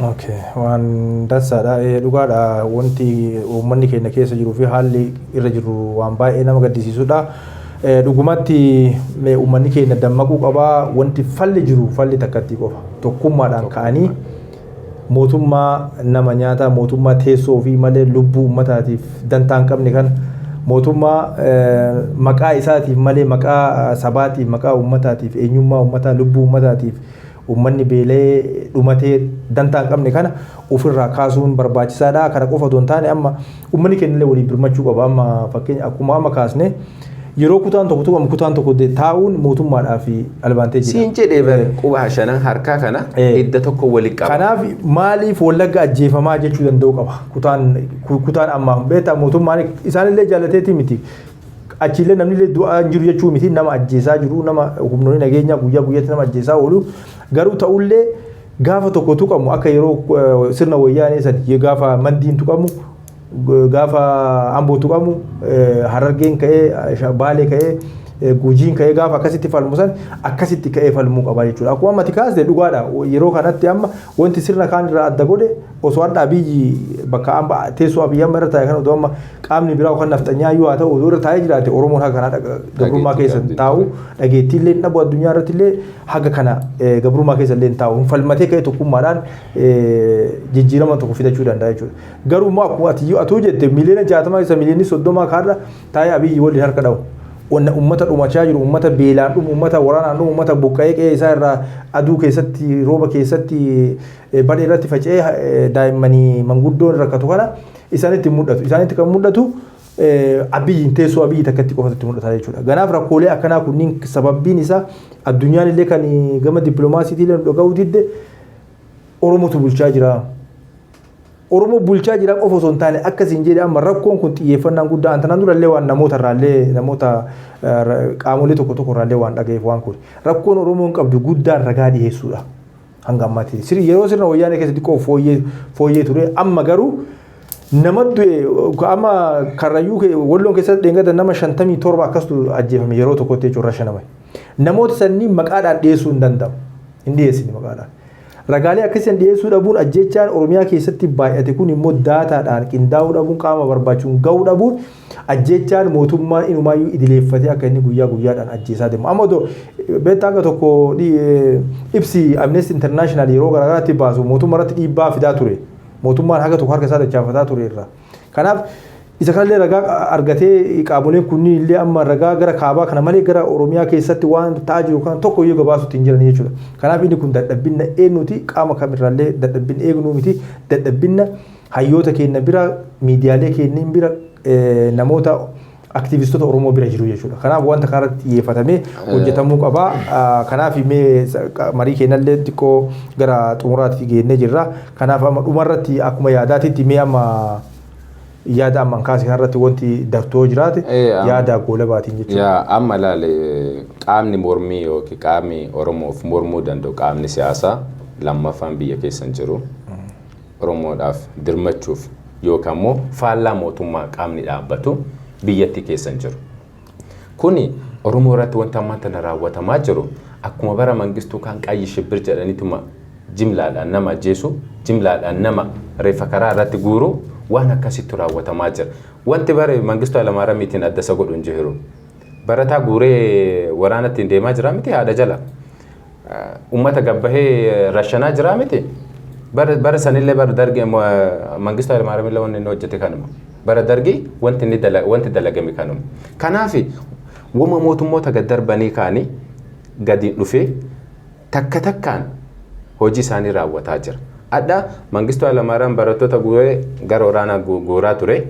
Okay, waan dansaadha. Dhugaadha, wanti uummanni keenya keessa jiruu fi haalli irra jiru waan baay'ee nama gaddisiisudha. Dhugumatti uummanni keenya dammaquu qabaa. Wanti falli jiru falli takkatti qofa. Tokkummaadhaan ka'anii mootummaa nama nyaataa, mootummaa teessoo ofii malee lubbuu uummataatiif dantaa hin qabne kana, mootummaa maqaa isaatiif malee maqaa sabaatiif, maqaa uummataatiif, eenyummaa uummataa, lubbuu uummataatiif, uummanni beelee dhumatee dantaa hin qabne kana ofirraa kaasuun barbaachisaadha. Kana qofa otoo hin taane amma uummanni keenya illee waliin birmachuu qaba. Amma fakkeenya akkuma amma kaasne, yeroo kutaan tokko tuqamu kutaan tokko taa'uun mootummaadhaa fi advantage dha. Siin jedhee bare, quba shanan harkaa kana hidda tokko waliin qaba. Kanaaf maaliif Wallagga ajjeefamaa jechuu danda'u qaba. Kutaan amma beektaa mootummaan isaanillee jaalateeti miti. Achiillee namni illee du'aa hin jiru jechuu miti, nama ajjeesaa jiru, nama humnoonni nageenyaa guyyaa guyyaatti nama ajjeesaa oolu. Garuu ta'ullee gaafa tokko tuqamu, akka yeroo sirna Wayyaanee sadi gaafa Mandiin tuqamu, gaafa Amboo tuqamu, Harargeen ka'ee, Baalee ka'ee, Gujiin ka'ee gaafa akkasitti falmu san akkasitti ka'ee falmuu qaba jechuudha. Akkuma ammati kaasne dhugaadha. Yeroo kanatti amma wanti sirna kaan irraa adda godhe, osoo har'a Abiyyi bakka amma teessoo Abiyyi amma irra taa'e kana odoo amma qaamni biraa yookaan nafxanyaa iyyuu haa ta'u odoo irra taa'ee jiraate, Oromoon haga kanaa gabrummaa keessa hin taa'u, dhageettii illee hin dhabu, addunyaa irratti illee haga kana gabrummaa keessa illee hin taa'u. Falmatee ka'ee tokkummaadhaan jijjiirama tokko fidachuu danda'a jechuudha. Garuu immoo akkuma ati atuu jette, miiliyoona 60 keessa miiliyoonni 30 kaarra taa'ee Abiyyi waliin harka dha'u. Wanna uummata dhumachaa jiru, uummata beelaan dhumu, uummata waraanaan dhumu, uummata buqqa'ee qe'ee isaa irraa aduu keessatti, rooba keessatti, badhee irratti faca'ee, daa'immanii manguddoon rakkatu kana isaanitti mul'atu. Isaanitti kan mul'atu Abiyyiin, teessoo Abiyyi takkatti qofatu mul'ata jechuudha. Kanaaf rakkoolee akkanaa kunniin sababbiin isaa addunyaan illee kan gama dippiloomaasiitiin illee dhaga'uu didde Oromotu bulchaa jira. Oromoo bulchaa jira qofa osoo hin taane, akkasiin jedhe, amma rakkoon kun xiyyeeffannaan guddaa antanaan durallee waan namoota irraallee, namoota qaamolee tokko tokko irraallee waan dhagayeef, waan kun rakkoon Oromoon qabdu guddaan ragaa dhiyeessuudha. Hanga ammaatti yeroo sirna Wayyaanee keessatti xiqqoo fooyyee ture. Amma garuu nama du'e, amma Karrayyuu Walloon keessatti dheengada nama 57 akkastu ajjeefame yeroo tokkotti jechuudha, shanama. Namoota sannii maqaadhaan dhiyeessuu hin danda'amu. Hin dhiyeessine maqaadhaan. Ragaalee akkasiin dhiyeessuu dhabuun, ajjechaan Oromiyaa keessatti baay'ate kun immoo daataadhaan qindaa'uu dhabuun, qaama barbaachuun gahuu dhabuun, ajjechaan mootummaan inumaayyuu idileeffatee akka inni guyyaa guyyaadhaan ajjeesaa deemu. Amma otoo beektaa akka tokko ibsi Amnesty International yeroo garaagaraatti baasu mootummaa irratti dhiibbaa fidaa ture. Mootummaan haga tokko harka isaa dachaafataa ture irra. Kanaaf isa kanallee ragaa argatee qaamoleen kunniin illee amma ragaa gara kaabaa kana malee gara Oromiyaa keessatti waan ta'aa jiru kana tokko iyyuu gabaasuutti hin jiran jechuudha. Kanaaf inni kun dadhabbinna eenyuti, qaama kamirraallee dadhabbinna eegnuu miti, dadhabbinna hayyoota keenya bira, miidiyaalee keenya bira, namoota aktivistoota Oromoo bira jiru jechuudha. Kanaaf wanta kanarratti xiyyeeffatamee hojjetamuu qaba. Kanaaf mee marii keenyallee xiqqoo gara xumuraatti geennee jirra. Kanaaf amma dhumarratti akkuma yaadaatitti mee amma yaada amman kaase kanarratti wanti dartoo jiraate yaada goolabaatiin jechuudha. Yaa, amma ilaale, qaamni mormii yookiin qaamni Oromoof mormuu danda'u, qaamni siyaasaa lammaffaan biyya keessa hin jiru. Oromoodhaaf dirmachuuf yookaan immoo faallaa mootummaa qaamni dhaabbatu biyyattii keessa hin jiru. Kuni Oromoo irratti wanta ammaa tana raawwatamaa jiru akkuma bara Mangistuu kan qayyi shibbir jedhaniituma jimlaadhaan nama ajjeesu, jimlaadhaan nama reeffa karaa irratti guuru, waan akkasittu raawwatamaa jira. Wanti bare Mangistuu Hayilamaariyaamiitiin adda isa godhu hin jiru. Barataa guuree waraana ittiin deemaa jira miti haadha jala. Uummata gabbahee rashanaa jira miti. Bara sanillee, bara Dargii Mangistuu Hayilamaariyaamillee wanni inni hojjete kanuma. Bara Dargii wanti inni wanti dalagame kanuma. Kanaaf wama mootummoota gad darbanii kaanii gadi dhufee takka takkaan hojii isaanii raawwataa jira. Adda Mangistuu Hayilamaariyaam barattoota guuree gara waraanaa guuraa ture.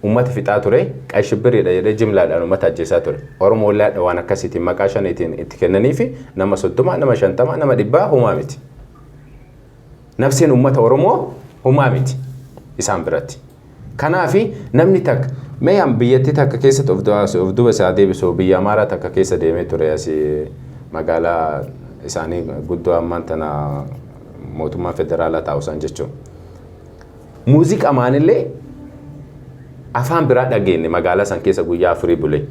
Uummata fixaa ture, ቀይ shibbiriidha jedhee jimlaadhaan uummata ajjeesaa ture. Oromoo illee waan akkasiitiin maqaa shaniitiin itti kennaniifi nama 30, nama 50, nama 100 humaa miti. Nafseen uummata Oromoo humaa miti isaan biratti. Kanaafi namni takka mee biyyattii takka keessatti of duba isaa deebisu, biyya Amaaraa takka keessa deemee ture, asii magaalaa isaanii guddoo ammaan tana mootummaa federaalaa taa'u isaan jechuudha. Muuziqaa maanillee afaan biraa dhageenye magaalaa san keessa guyyaa 4 bulee.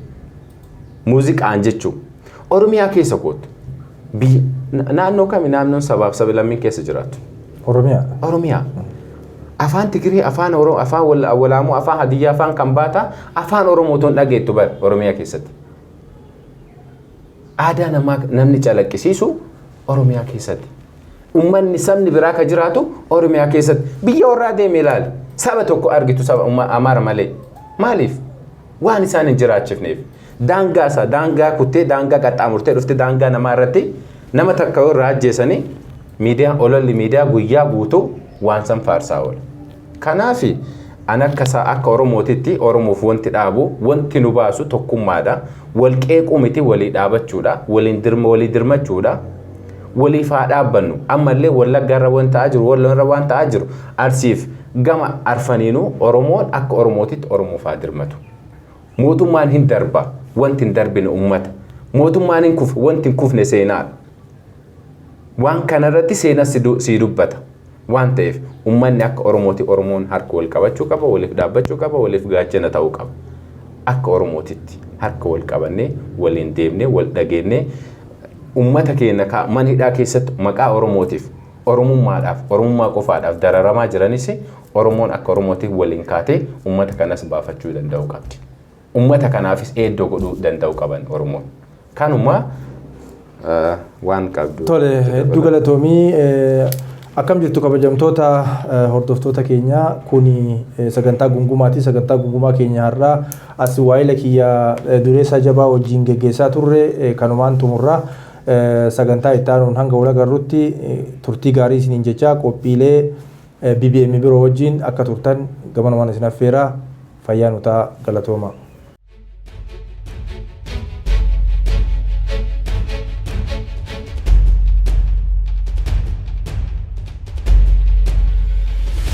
Muuziqaan jechuun Oromiyaa keessa kootu. Biyya naannoo kami naannoon sabaaf sablammiin keessa jiraatu? Oromiyaa. Oromiyaa. Afaan Tigree, afaan Oromoo, afaan Walaamuu, afaan Hadiyyaa, afaan Kambaataa, afaan Oromoo toon dhageettu bara Oromiyaa keessatti. Aadaa namaa namni calaqqisiisu Oromiyaa keessatti. Uummanni sabni biraa ka jiraatu Oromiyaa keessatti. Biyya warraa deeme ilaali. Saba tokko argitu saba Amaara malee. Maaliif? Waan isaan hin jiraachifneef. Daangaa isaa daangaa kuttee, daangaa qaxxaamurtee dhufte, daangaa namaa irratti nama takka yoo irraa ajjeesanii, miidiyaa ololli miidiyaa guyyaa guutuu waan san faarsaa oola. Kanaaf an akka isaa akka Oromootitti Oromoof wanti dhaabu, wanti nu baasu tokkummaadha. Wal qeequu miti, walii dhaabachuudha. Waliin dirma walii dirmachuudha. Waliif haa dhaabbannu. Ammallee Wallagga irra waan ta'aa jiru, Walloo irra waan ta'aa jiru, Arsiif gama arfaniinuu Oromoon akka Oromootitti Oromoof haa dirmatu. Mootummaan hin darba, wanti hin darbine uummata. Mootummaan hin kufe, wanti hin kufne seenaadha. Waan kanarratti seenaa si dubbata. Waan ta'eef uummanni akka Oromooti Oromoon harka wal qabachuu qaba, waliif dhaabbachuu qaba, waliif gaachana ta'uu qaba. Akka Oromootitti harka wal qabannee, waliin deemnee, wal dhageennee, uummata keenya mana hidhaa keessatti maqaa Oromootiif, Oromummaadhaaf, Oromummaa qofaadhaaf dararamaa jiranis, Oromoon akka Oromootiif waliin kaatee uummata kanas baafachuu danda'u qabdi. Uummata kanaafis eeddoo godhuu danda'u qaban Oromoon. Kanuma waan qabdu. Tole, hedduu galatoomii. Akkam jirtu kabajamtoota hordoftoota keenya? Kuni sagantaa gungumaati. Sagantaa gungumaa keenya har'aa as waa'ila kiyya Dureessaa Jabaa wajjin geggeessaa turre kanumaan xumurraa. Sagantaa itti aanuun hanga wal agarrutti turtii gaarii isiniin jechaa, qophiilee BBM biroo wajjin akka turtan gamanumaan isin affeeraa, fayyaa nu ta'a, galatooma.